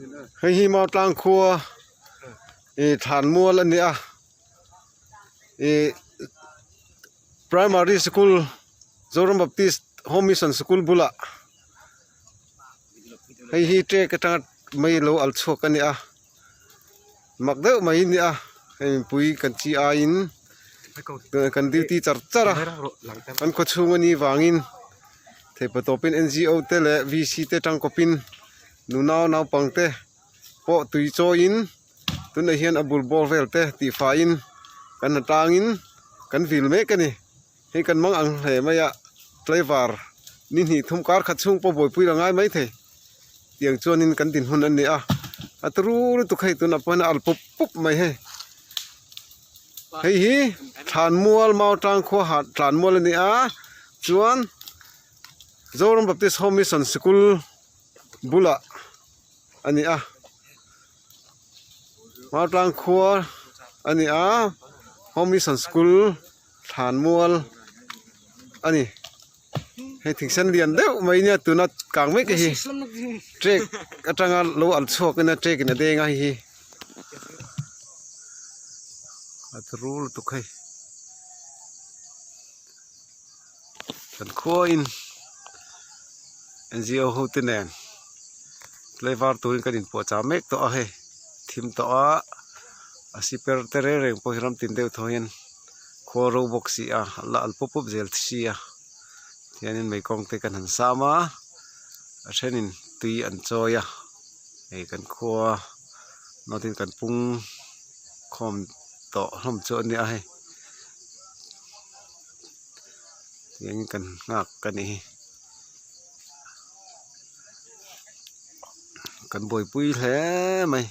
Hei hi Mautlang khua ih thlan mual a ni a ih primary sikul Zoram Baptist Home Mission sikul bulah hei hi trek atanga mei lo al chhuak a ni a mak deuh mai a ni a hei mipui kan chi aiin kan duty char char a kan khaw chhung a nih vangin theihpatawpin N G O te leh V C te tangkawpin nunau naupang te pawh tui chawiin tunah hian a bul bawr vel te tihfaiin kan ha tangin kan vil mek a ni hei kan mang ang hle mai a tlaivar ni hnih thum kar khat chhung pawh buaipui la ngai maithei tiang chuanin kan dinhmun a ni a a turu lutuk hei tunah pawh hian a al pup pup mai hei hei hi thlanmual mau tlang khua ha thlanmual a ni a chuan Zoram Baptist Home Mission sikul bulah a ni a mau tlang khua a ni a Home Mission school thlanmual a ni hei thing sen lian deuh mai nia tuna kang mek hi trek atanga lo al chhuak in a trek in a deng a hei hi a turu lutuk hei kan khuain N G O ho te nen tlaivar turin kan inpuahchah mek tawh a hei thim tawh a a siper te reng reng pawh hi ram tin deuh thaw hian khua ro bawk si a a la al pup pup zel si a tihianin mei kawng te kan han sam a a thenin tui an chawi a hei kan khua nawtin kan pung khawm tawh hlawm chu a nia hei tiangin kan nghak a nih hi kan buaipui hle mai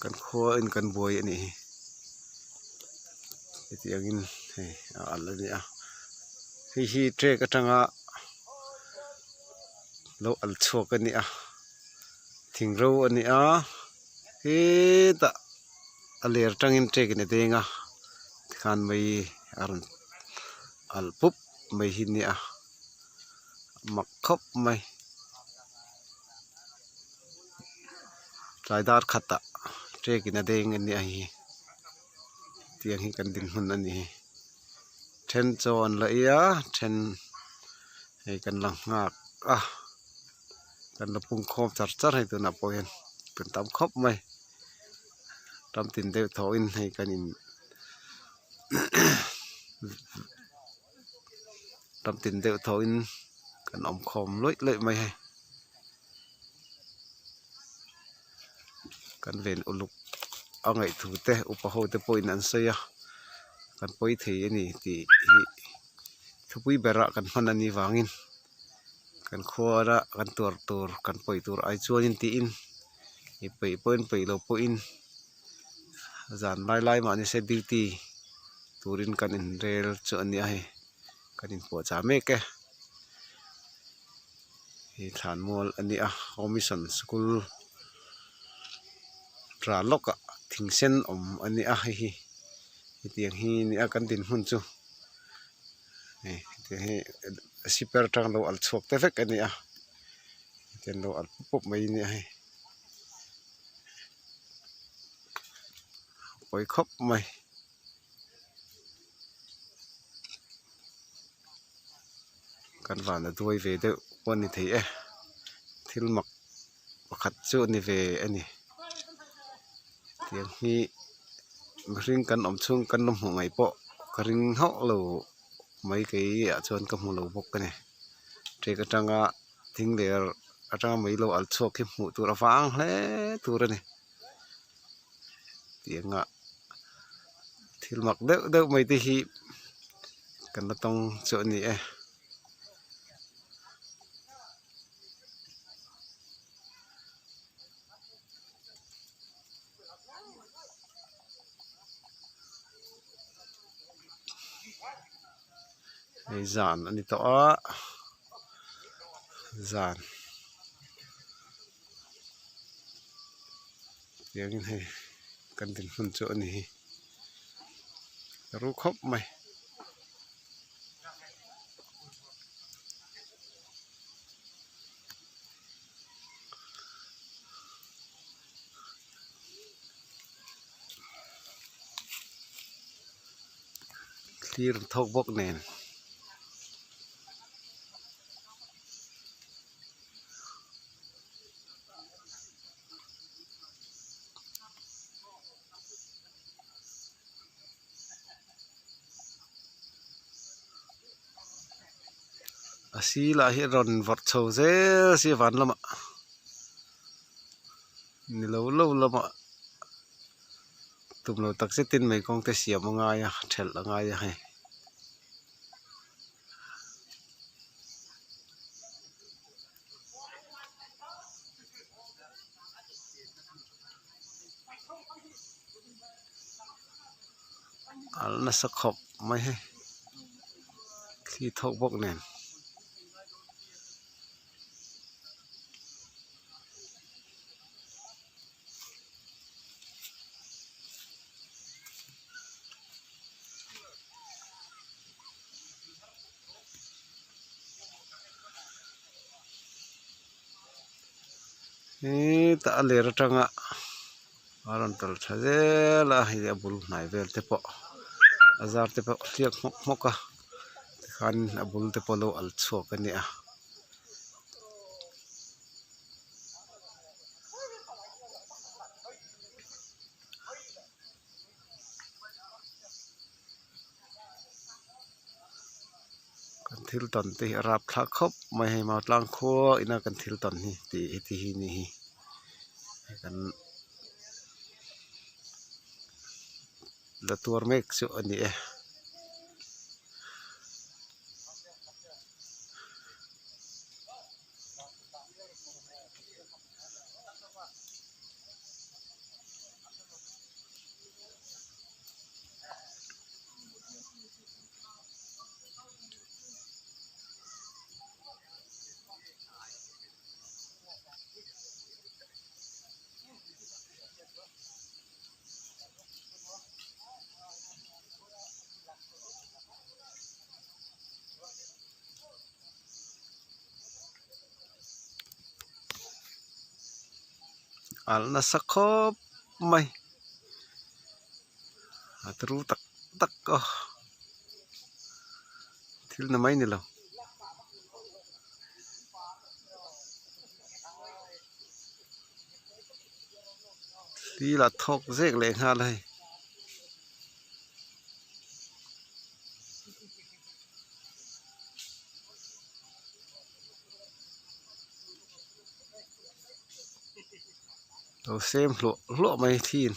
kan khua in kan buai a nih hi hetiangin hei a al a ni a hei hi trek atanga lo al chhuak a ni a thing ro a ni a hetah a ler atangin trek in a deng a tikhan mai a rawn al pup mai hi a ni a mak khawp mai tlai dar khatah trek in a deng a nia hei hi tiang hi kan dinhmun a ni hi then chaw an la ei a then hei kan la nghak a kan la pung khawm char char hei tunah pawh hian kan tam khawp mai tam tin deuh thaw in hei kan in tam tin deuh thaw in kan awm khawm luih luih mai hei kan ven uluk a ngaihthu te upa ho te pawhin an sawi a kan pawi thei a ni tih hi thupui berah kan hman a nih vangin kan khuara kan tuar tur kan pawi tur ai chuanin tiin i peih pawhin peih loh pawhin zan lai lai mah nise duty turin kan inrel chu a nia hei kan inpuahchah mek e hei thlanmual a nia home mission school ral lawkah thing sen awm a nia hei hi hetiang hi nia kan dinhmun chu hei hetiang hi siper atang lo al chhuak te vek a ni a. Hetiang lo al pup pup mai nia hei pawi khawp mai kan van a duai ve deuh pawh a ni thei e thil mak pakhat chu a ni ve a ni tiang hi mihring kan awm chhung kan la hmuh ngaih pawh ka ring hauh lo mai kei ah chuan ka hmu lo bawk a ni. Trek atanga thing ler atanga mei lo al chhuak hi hmuh tur a vang hle tur a ni tianga thil mak deuh deuh mai te hi kan la tawng chu a ni e. Hei zan a ni tawh a zan tiangin hei kan dinhmun chu a ni hi ka ru khawp mai. Thlir thawk bawk nen. A sirah hi a rawn vawrh chho zel si van lamah ni lo lo lamah tum lo tak zetin mei kawng te siam a ngai a thelh a ngai a hei. Alh nasa khawp mai hei thli thawk bawk nen. Hetah a ler atanga a rawn tal tha zel a hei a bul hnai vel te pawh a zar te pawh a hliak hmawk hmawk a tikhan a bul te pawh a lo al chhuak a nia. Kan thil tawn te hi a rap thlak khawp mai hei mau tlang khua ina kan thil tawn hi tih heti hi ni hi kan la tuar mek chu a ni e. Alh nasa khawp mai a turu tak tak a thil na mai ni lo. Thli lah thawk zek leh nghal a hei. Lo sem hluah hluah mai thin.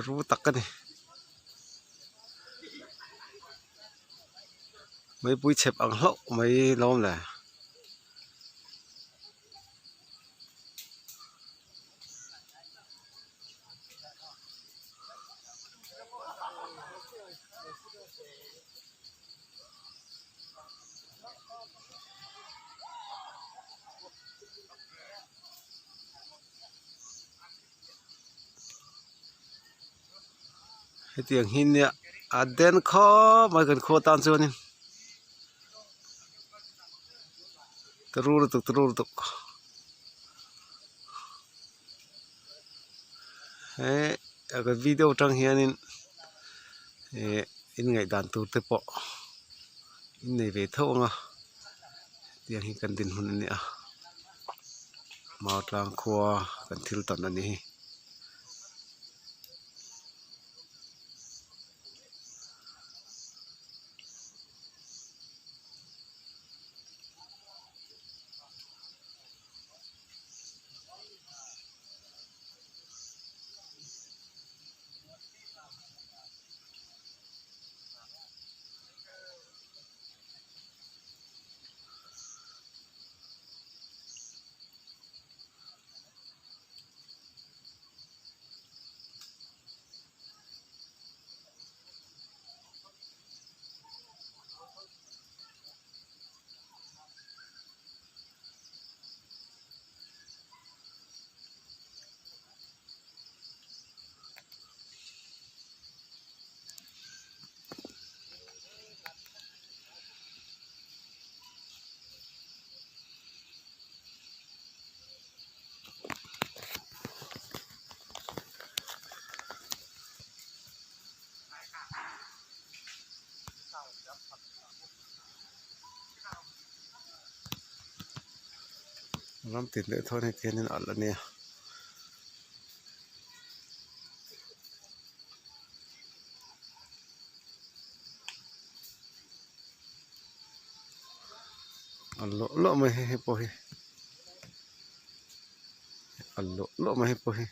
Ru tak a ni meipui chhep ang hlauh mai lawm le. Hetiang hi nia a den khawp mai kan khua tan chuanin turu lutuk turu lutuk he ka video atang hianin ih in ngaihdan tur te pawh in nei ve tho ang a hetiang hi kan dinhmun a ni a mau tlang khua kan thil tawn a ni hi. Ram tin deuh thawn heti hianin a alh a nia. A luah luah mai hei pawh hi a luah luah mai hei pawh hi.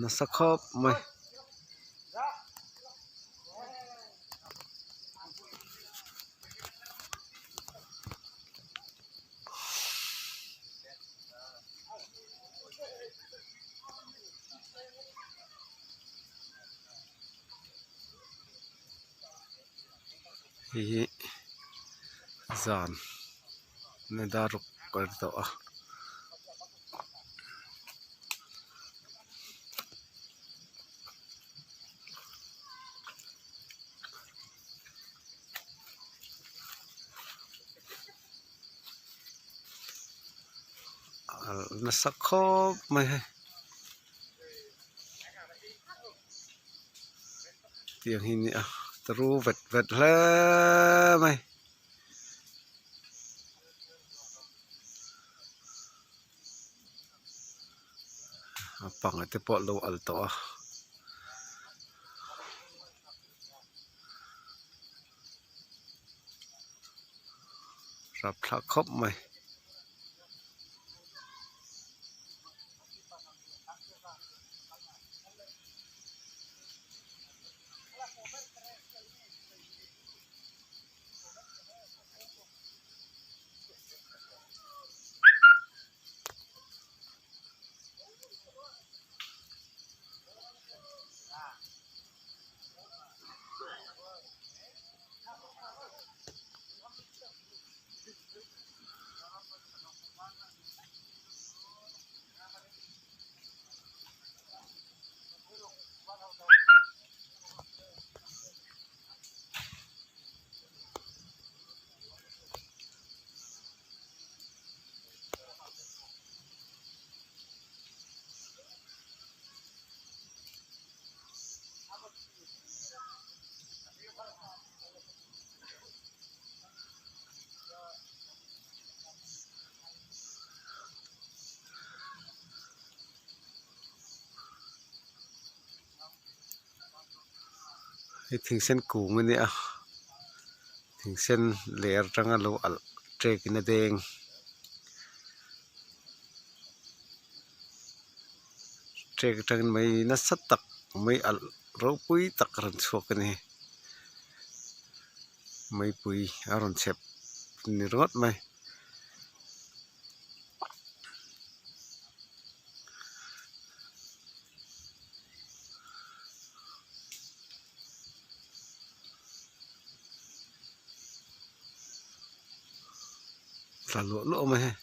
Nasa khawp mai. Hei hi zan na dar ruk a ri tawh a. Nasa khawp mai hei tiang hi nia turu vet vet hle mai. A panga te pawh lo al tawh a. Rapthlak khawp mai. Hei thingsen kung a nia thingsen ler atanga lo alh ṭek in a deng. Ṭek atangin mai nasa tak mai alh ropui tak a rawn chhuak a ni meipui a rawn chhep ni ringawt mai. Tla luah luah mai hei.